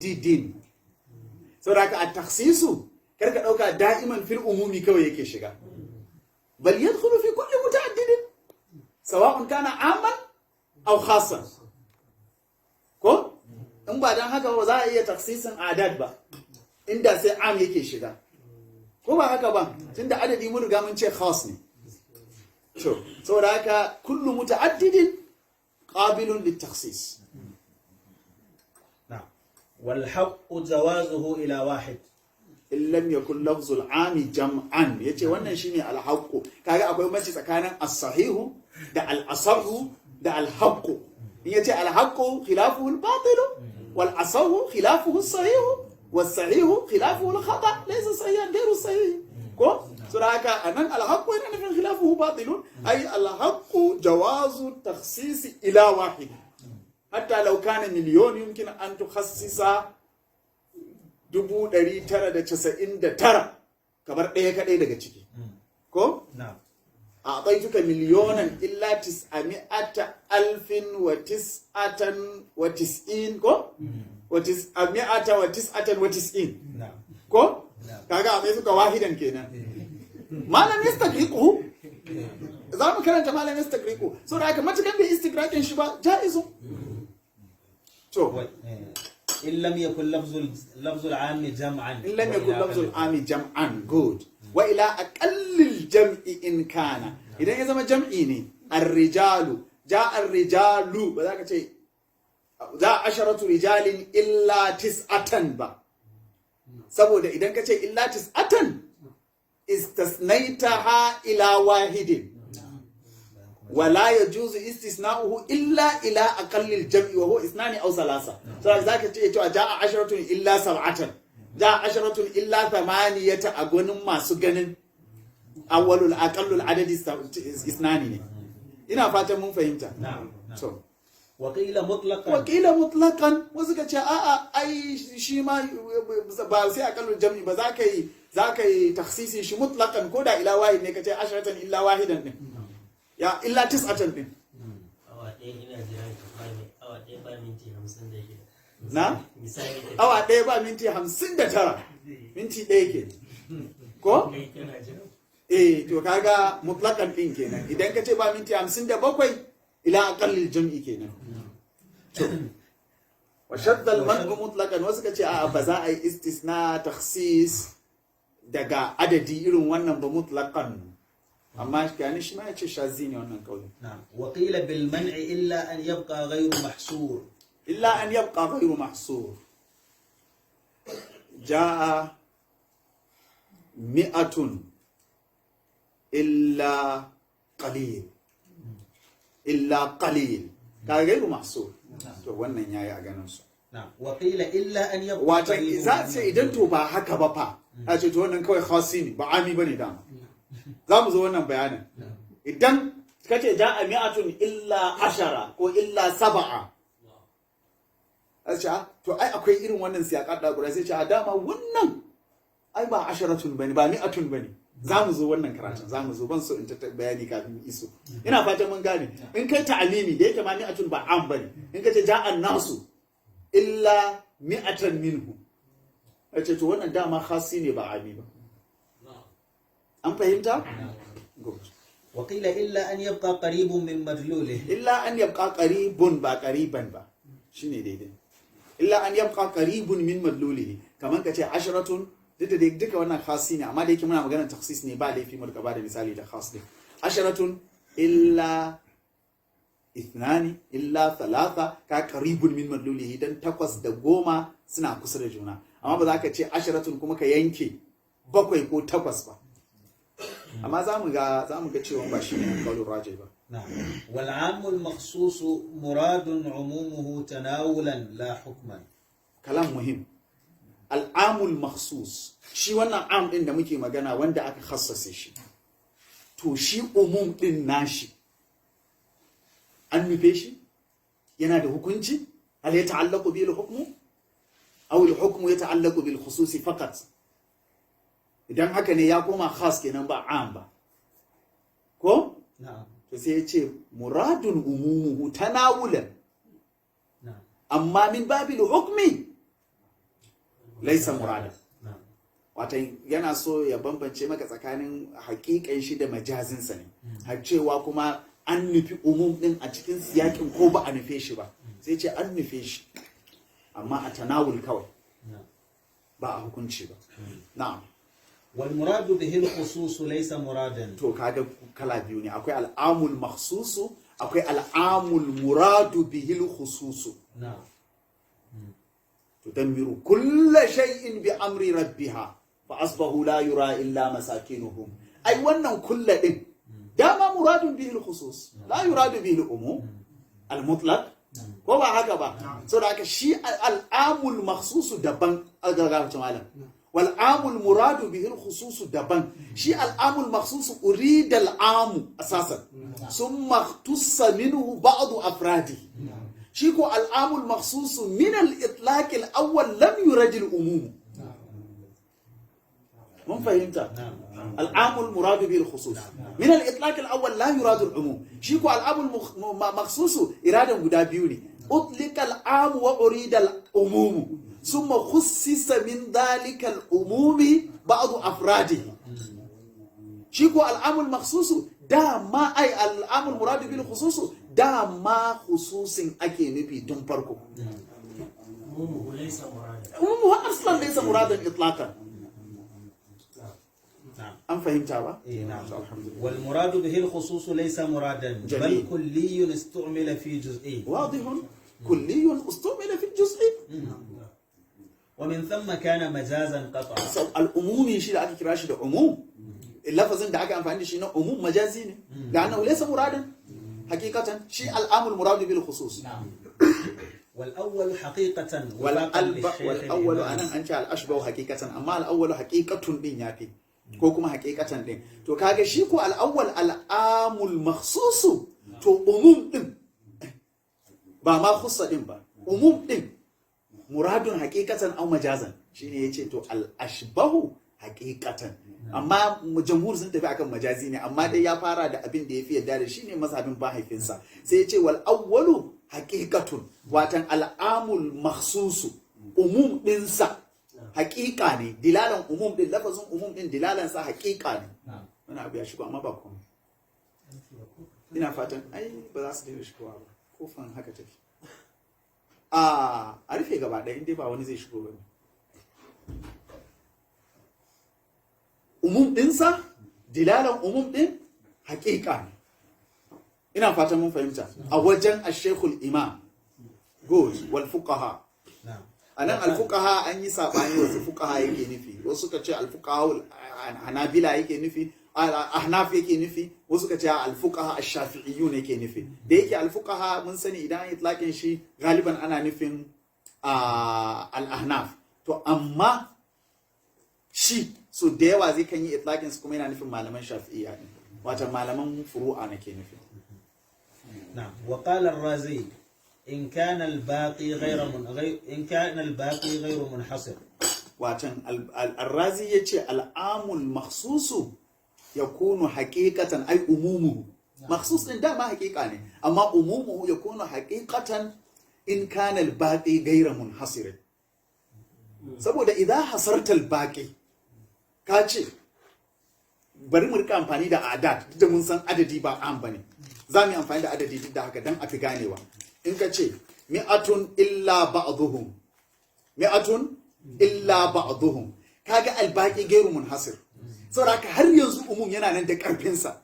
Muta'addidin. Saboda haka at-takhsisu, karka dauka da'iman fil umumi kawai yake shiga, bal yadkhulu fi kulli muta'addidin, sawa'un kana amman aw khassan. Ko in ba dan haka ba, za a iya taksisin adad ba, inda sai am yake shiga, ko ba haka ba? Tunda adadi mun riga mun ce khas ne. To, saboda haka kullu muta'addidin qabilun litakhsis. نعم، والحق جوازه إلى واحد. In lam yakun lafzul ami jam'an. Yace wannan shine alhaqqu. Kaga akwai bambanci tsakanin as-sahihu da al-asahhu da al-haqqu. In yace al-haqqu, khilafuhu al-batil, wal asahhu khilafuhu as-sahihu, was-sahihu khilafuhu al-khata, laysa sahihan, ghayru sahih. Ko so da haka anan al-haqqu yana nufin khilafuhu batilun, ay al-haqqu jawazu takhsis ila wahid, hatta law kana miliyon, yumkin an tukhassisa 999, kamar ɗaya kaɗai daga ciki, ko? نعم. A tuka miliyonan illa tis'ami'ata alfin wa tis'atan wa tis'in, ko wa tis'ami'ata wa tis'atan wa tis'in. نعم. Ko kaga a mai suka wahidan kenan, malam yastaghriqu, za mu karanta malam yastaghriqu. So da haka matukan bai istigraqin shi ba, ja'izu to. إن لم يكن لفظ العام جمعا. In lam yakun lafzul ami jam'an, good. Wa ila aqallil jam'i in kana, idan ya zama jam'i ne, ar-rijalu, ja ar-rijalu, ba za ka ce za asharatu rijalin illa tis'atan ba, saboda idan ka ce illa tis'atan, istasnaitaha ila wahidin, wala yajuzu istisna'uhu illa ila aqallil jam'i, wa huwa isnani aw salasa. So zaka ce cewa ja'a asharatun illa sab'atan, ja'a asharatun illa thamaniyata, a gonin masu ganin awwalul aqallul adadi isnani ne. Ina fatan mun fahimta. نعم. To. وقيل مطلقا. Wakila mutlaqan, wasu ka ce a'a, ai shi ma ba sai aqallul jam'i ba, zaka yi takhsisi shi mutlaqan, ko da ila wahid ne, ka ce asharatan illa wahidan din, ya illa tis'atan din. Awa ɗaya ina jira ka ba awa ɗaya ba minti 56. Na? Misali da Awa ɗaya ba minti 59, minti ɗaya ke ko? Kai kana jira. Eh, to kaga mutlaqan din kenan. Idan ka ce ba minti 57, ila aqallil jam'i kenan. To, wa shadda al man'u mutlaqan, wasu ka ce a'a, ba za a yi istisna takhsis daga adadi irin wannan ba mutlaqan, amma gani shi ma ya ce shazi ne wannan kauli. نعم، وقيل بالمنع إلا أن يبقى غير محصور. إلا أن يبقى غير محصور، جاء مئة إلا قليل، إلا قليل، ka غير محصور. To, wannan yayi a ganin su. نعم، وقيل إلا أن يبقى Wata قريب za ce idan to ba haka ba fa, a ce to wannan kawai khasi ne, ba ami bane. Dama za mu zo wannan bayanin. Idan kace ja'a mi'atun illa ashara ko illa saba'a, a ce ah, to ai akwai irin wannan siyaƙar da guda, sai ce a dama wannan ai ba asharatun bane, ba mi'atun bane. Za mu zo wannan karatun, za mu zo, ban so in ta bayani kafin iso. Ina fatan mun gane. In kai ta'alimi da yake ma mi'atun ba am bane, in ka ce ja'an nasu illa mi'atan minhu, a ce to wannan dama khasi ne, ba ami ba. An fahimta? Good. وقيل إلا أن يبقى قريب من مدلوله. Illa an yabqa qaribun, ba qariban ba, shine daidai. Illa an yabqa qaribun min madlulihi, kaman ka ce asharatun, duk da dai duka wannan khasi ne, amma da yake muna maganar takhsis ne, ba laifi mu rika ba da misali da khas din. Asharatun illa ithnani, illa thalatha, ka qaribun min madlulihi, dan takwas da goma suna kusa da juna. Amma ba za ka ce asharatun kuma ka yanke bakwai ko takwas ba. Amma za mu ga cewa ba shine qaulur raji ba. نعم، والعام المخصوص مراد عمومه تناولا لا حكما. Kalam muhim. Al'amul makhsus, shi wannan am din da muke magana, wanda aka khassase shi, to shi umum din nashi an nufe shi yana da hukunci. Hal ya ta'allaqu bil hukmu aw al hukmu yata'allaqu bil khususi faqat? Idan haka ne, ya koma khas kenan, ba am ba, ko? نعم. To, sai ya ce muradun umumuhu tanawulan, نعم amma min babil hukmi. Laysa murada. Na'am. Wata yana so ya bambance maka tsakanin hakikan shi da majazinsa ne, har cewa kuma an nufi umum din a cikin siyakin ko ba a nufe shi ba. Sai ce an nufe shi, amma a tanawul kawai, نعم. ba a hukunci ba. Na'am. والمراد به الخصوص ليس مرادا. To kaga kala biyu ne: akwai al'amul makhsusu, akwai al'amul muradu bihil khususu. نعم. تدمر كل شيء بأمر ربها فأصبحوا لا يرى إلا مساكنهم. أي wannan كل din dama muradun bihi al-khusus, la yuradu bihi al-umum al-mutlaq, ko ba haka ba? Saboda haka shi al'amul makhsus daban, algagafta malam, wal amul muradu bihi al-khusus daban. Shi al'amul makhsus urida al'amu asasan, summa ikhtussa minhu ba'd afradihi. Shi ko al'amul makhsus min al-itlaq al-awwal lam yurad al-umum. Mun fahimta? Al'amul muradu bil khusus min al-itlaq al-awwal la yurad al-umum. Shi ko al'amul makhsus iradan guda biyu ne: utlika al-am wa urida al-umum, thumma khussisa min dhalika al-umumi ba'd afradihi. Shi ko al'amul makhsusu dama, ai al'amul muradu bil khususu dama khususin ake nufi tun farko. Umumuhu laysa murada. Umumu aslan laysa muradan itlaqan. نعم. An fahimta ba? إيه نعم. Alhamdulillah. والمراد به الخصوص ليس مرادا، جميل. بل كلي استعمل في جزئي. واضح، كلي استعمل في الجزء. ومن ثم كان مجازا قطعا. Sau al'umumi shi da aka kira shi da umum, lafazin da aka amfani da shi na umum majazi ne, da annahu laysa muradan hakikatan, shi al'amul muradu bil khusus. والأول حقيقة وفاقا للشيخ Wal awwalu الإمام. Anan an ce al ashbahu hakikatan, amma al awwalu haqiqatun din yafi, ko kuma hakikatan din. To kaga shi ko al awwal al amul makhsusu, to umum din ba ma khussa din ba, umum din muradun hakikatan aw majazan, shine yace to al ashbahu hakikatan, amma jamhur sun tafi akan majazi ne. Amma dai ya fara da abin da yafi yadda da shine mazhabin mahaifinsa. Sai yace wal awwalu haqiqatun, watan al'amul makhsusu umum dinsa haqiqa ne, dilalan umum din, lafazin umum din dilalan sa haqiqa ne. Wani abu ya shigo, amma ba komai. Ina fatan ai ba za su daina shigowa ba, kofan haka take a rufe gaba ɗaya, inda ba wani zai shigo ba ne. Umum ɗinsa, dilalan umum ɗin haƙiƙa ne. Ina fatan mun fahimta a wajen ashekul imam, good, wal fuqaha. نعم. A nan alfuqaha an yi saɓani wasu fuqaha yake nufi. Wasu suka ce alfuqaha hanabila yake nufi, ahnaf yake nufi, wasu suka ce alfuqaha ash-shafi'iyyun yake nufi. Da yake alfuqaha mun sani idan an yi itlaqin shi galiban ana nufin al-ahnaf, to amma shi so da yawa zai kan yi itlaqin su kuma yana nufin malaman shafi'iyya ne, wato malaman furu'a nake nufi. نعم. وقال الرازي إن كان الباقي غير من غير إن كان الباقي غير منحصر. Watan al-razi ya ce al'amul makhsusu ya kunu haƙiƙatan, ai umumuhu makhsus din dama haƙiƙa ne, amma umumuhu ya kunu haƙiƙatan in kana al-baqi ghayra munhasirin. Saboda idan hasarta al-baqi, ka ce bari mu rika amfani da adat, duk da mun san adadi ba am bane, za mu yi amfani da adadi duk da haka dan a fi ganewa. In ka ce mi'atun illa ba'dhuhum, mi'atun illa ba'dhuhum, kaga albaqi gairu munhasir. Saboda haka har yanzu umum yana nan da karfin sa.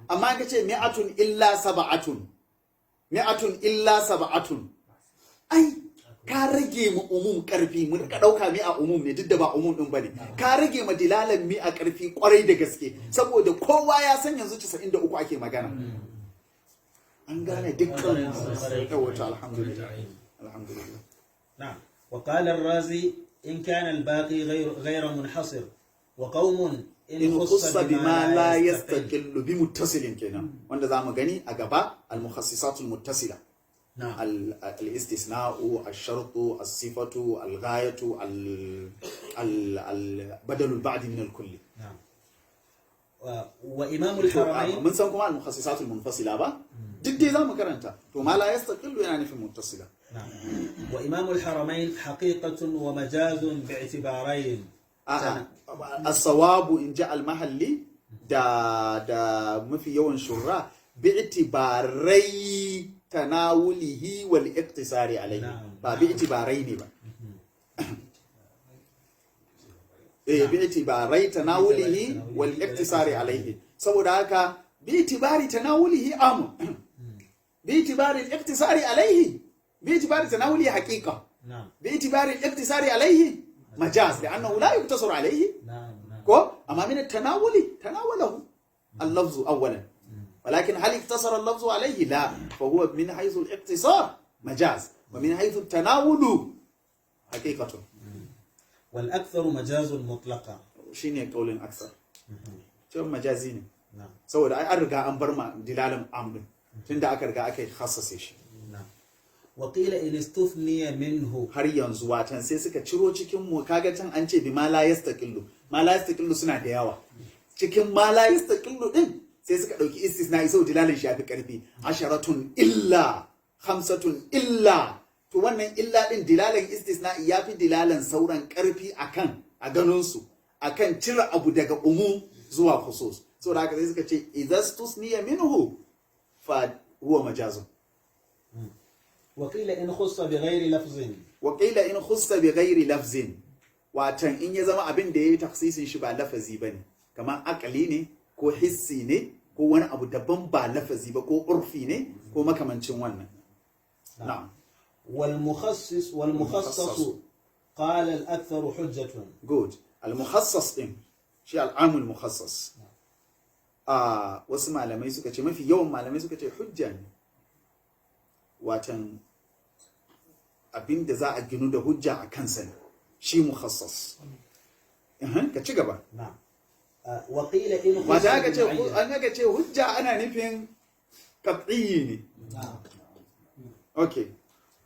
Amma in ka ce mi'atun illa sab'atun, mi'atun illa sab'atun, ai ka rage mu umum karfi. Mu rika dauka mi'a umum ne, duk da ba umum din bane. Ka rage ma dilalan mi'a karfi kwarai da gaske, saboda kowa ya san yanzu 93 ake magana. An gane dukkan? Yawa, to alhamdulillah, alhamdulillah. نعم. وقال الرازي إن كان الباقي غير منحصر، وقوم in khussa bima la yastaqillu bi muttasilin kenan, wanda zamu gani a gaba, al mukhassisatul muttasila. نعم. Al istisna'u, ash-shartu, as-sifatu, al-ghayatu, al badalul ba'd min al-kulli. نعم. وإمام To, الحرمين. Mun san kuma al mukhassisatul munfasila ba, duk dai zamu karanta. To ma la yastaqillu yana nufin muttasila. نعم. وإمام الحرمين حقيقة ومجاز باعتبارين. A'a, as-sawabu in ji al-mahalli da mafi yawan shurra bi'tibarai tanawulihi wal iktisari alaihi. Na'am. Ba bi'tibarai ne ba, eh, bi'tibarai tanawulihi wal iktisari alaihi. Saboda haka bi'tibari tanawulihi amun, bi'tibari al-iktisari alaihi, bi'tibari tanawulihi haqiqa. نعم. باعتبار الاقتصار عليه مجاز لأنه لا يقتصر عليه. نعم نعم. كو أما من التناول، تناوله اللفظ أولا، ولكن هل اقتصر اللفظ عليه؟ لا، فهو من حيث الاقتصار مجاز، ومن حيث التناول حقيقة. والأكثر مجاز مطلقا. shine kaulin aksar cewa majazi ne. نعم. Saboda ai an riga an bar ma dilalan am din tunda aka riga aka yi khassase shi. نعم. وقيل إن استثني منه. Har yanzu watan sai suka ciro cikin mu, kaga can an ce bi ma la yastaqillu, ma la yastaqillu suna da yawa. Cikin ma la yastaqillu din sai suka dauki istisna sau dilalin shi yafi karfi, asharatun illa khamsatun illa. To wannan illa din, dilalin istisna yafi dilalan sauran karfi akan a ganin su akan cire abu daga umu zuwa khusus. Saboda haka sai suka ce idza istusniya minhu fa huwa majazun. وقيل إن خص بغير لفظ. Waƙila in khussa bi ghairi lafzin, watan in ya zama abin da yayi taksisin shi ba lafazi bane, kamar akali ne ko hissi ne ko wani abu daban ba lafazi ba, ko urfi ne ko makamancin wannan. Na'am. والمخصص والمخصص قال الأكثر حجة. Good. Al mukhassas din, shi al'amul mukhassas, a wasu malamai suka ce, mafi yawan malamai suka ce hujja ne, watan abin da za a ginu da hujja a kansa ne shi mukhassas. Ka ci gaba. نعم. وقيل إن خص Wata aka ce بمعين. An aka ce hujja ana nufin qat'iyyi ne. Okay.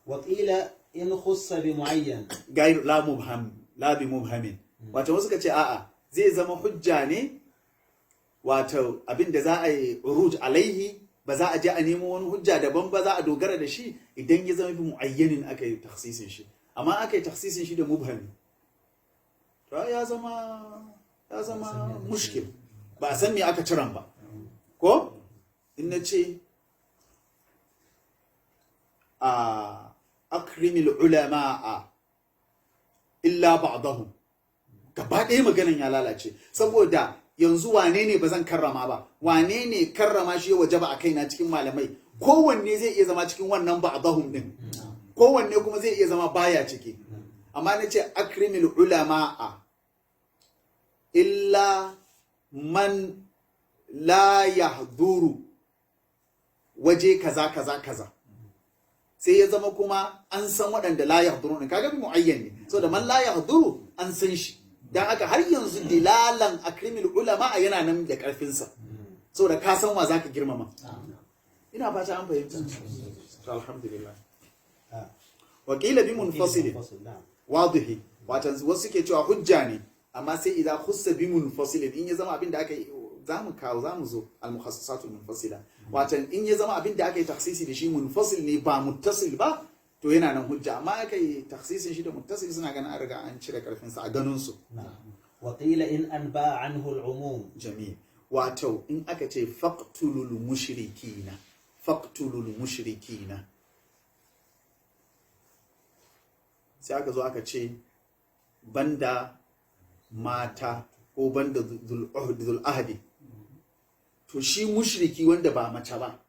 وقيل إن خص بمعين. Gairu la mubham, la bi mubhamin. Wato wasu ka ce a'a, zai zama hujja ne, wato abin da za a yi uruj alaihi, ba za a je a nemo wani hujja daban ba, za a dogara da shi idan ya zama bi muayyanin aka yi takhsisin shi. Amma aka yi takhsisin shi da mubhami, to ya zama mushkil, ba a san me aka ciran ba. Ko in na ce a akrimil ulama'a illa ba'dahum, gaba ɗaya maganan ya lalace, saboda yanzu wane ne ba zan karrama ba, wane ne karrama shi ya wajaba a kaina cikin malamai? Kowanne zai iya zama cikin wannan ba'dahum din, kowanne kuma zai iya zama baya ciki. Amma na ce akrimil ulama'a illa man la yahduru waje kaza kaza kaza, sai ya zama kuma an san waɗanda la yahduru ne. Kaga bi muayyan ne, so da man la yahduru an san shi. Dan haka har yanzu dilalan akrimil ulama yana nan da karfin sa, saboda ka san wa zaka girmama. Ina fata an fahimta. To, alhamdulillah. Wa qila bi munfasilin. منفصل، نعم. Wadihi, watan wasu suke cewa hujja ne, amma sai idan khussa bi munfasilin, in ya zama abin da aka yi, zamu kawo, zamu zo al mukhassasatul munfasila, watan in ya zama abin da aka yi takhsisi da shi munfasil ne ba muttasil ba, to yana nan hujja. Amma aka yi takhsisin shi da muttasil, suna ganin an riga an cire karfin sa a ganin su. نعم. وقيل إن أنبأ عنه العموم. Jami'i, wato in aka ce faqtulul mushrikina, faqtulul mushrikina, sai aka zo aka ce banda mata ko banda dhul ahdi. To shi mushriki wanda ba mace ba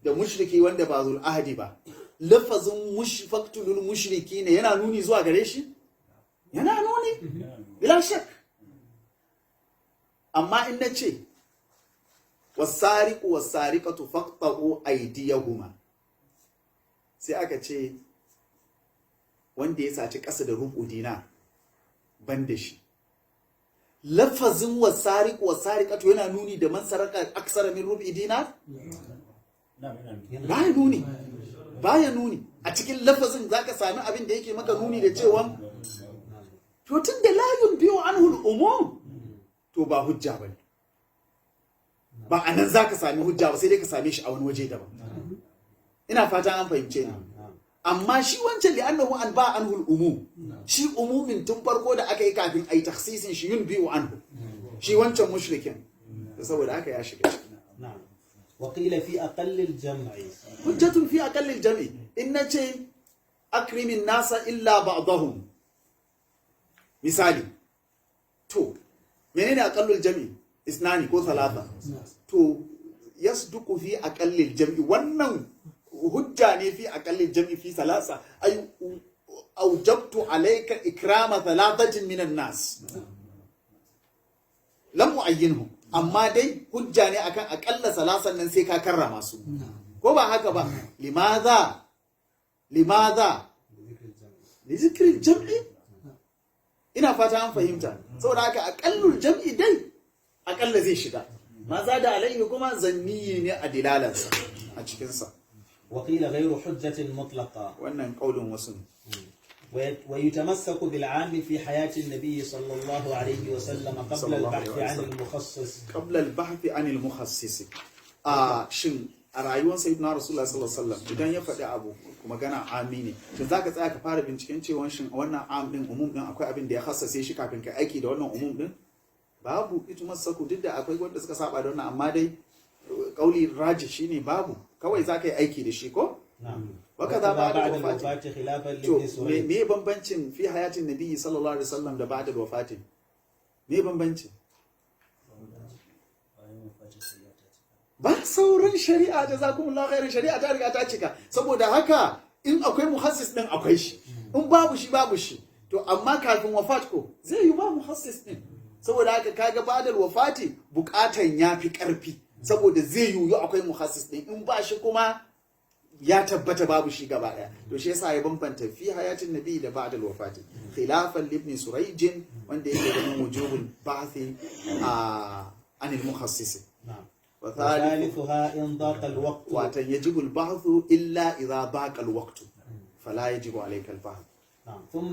da mushriki wanda ba dhul ahdi ba, lafazin faqtulul mushrikina yana nuni zuwa gare shi, yana nuni bila shak. Amma in na ce wasariqu wasariqatu faqta'u aydiyahuma, sai aka ce wanda ya saci ƙasa da rubu dinar ban da shi, lafazin wasariqu wasariqatu yana nuni da man saraka aksara min rubu dinar? Baya nuni, baya nuni. A cikin lafazin zaka sami abin da yake maka nuni da cewa to tun da la yunbiyu anhu al-umum, to ba hujja bane ba. A nan zaka sami hujja ba, sai dai ka same shi a wani waje daban. Ina fatan an fahimce ni. نعم. Amma shi wancan li'annahu an ba anhu al-umum, shi umumin tun farko da aka yi kafin ayi takhsisin shi yunbi'u anhu, shi wancan mushrikin. To saboda haka ya shiga ciki. نعم، وقيل في أقل الجمع. Hujjatun fi aqallil jam'i. In nace akrimin nasa illa ba'dahum, misali, to menene aqallul jam'i? Isnani ko thalatha. To yasduqu fi aqallil jam'i, wannan hujja ne fi aqallil jam'i fi thalatha, ay aujabtu alayka ikrama thalathatin minan nas, lam uayyinhum, amma dai hujja ne akan aqalla salasan nan sai ka karrama su, ko ba haka ba? Limadha? Limadha? Li zikril jam'i. Ina fata an fahimta. Saboda haka aqallul jam'i dai aqalla zai shiga, ma za da alaihi kuma zanni ne a dilalarsa a cikinsa. وقيل غير حجة مطلقة. Wannan kaulin wasu ne. ويتمسك بالعام في حياة النبي صلى الله عليه وسلم قبل صلى الله البحث عليه عن وسلم. المخصص. Qabla al-bahth an al-mukhassis. A shin a rayuwar sayyidina Rasulullah sallallahu alaihi wasallam, idan ya faɗi abu magana ami ne, shin zaka tsaya ka fara binciken cewa shin wannan am din, umum din, akwai abin da ya khassase shi kafin ka aiki da wannan umum din? Babu ita masaku, duk da akwai wanda suka saba da wannan, amma dai kauli raji shine babu, kawai zaka yi aiki da shi ko? نعم. وكذا بعد بعد الوفاة. الوفاة خلافا To لابن me سريج. Me bambancin fi hayatin nabiyyi sallallahu alaihi wasallam da ba'da wafati? Me bambanci? Bayan wafatin shari'a ta cika. Ba sauran shari'a, jazakumullahu khairan, shari'a ta riga ta cika. Saboda haka in akwai muhassis din, akwai shi, in babu shi, babu shi. To amma kafin wafat ko zai yi ba muhassis din. Saboda haka kaga badal wafati bukatan ya fi karfi, saboda zai yiwu akwai muhassis din, in ba shi kuma ya tabbata babu shi gaba daya. To shi yasa ya bambanta fi hayatin nabi da ba'dal wafati, khilafan libni surayj, wanda yake ganin wujubul ba'thi a anil mukhassis. نعم. Wa thalithu وثالثها إن ضاق الوقت. Watan yajibu al-ba'thu illa idha baqa al-waqtu fala yajibu alayka al-ba'th. نعم، ثم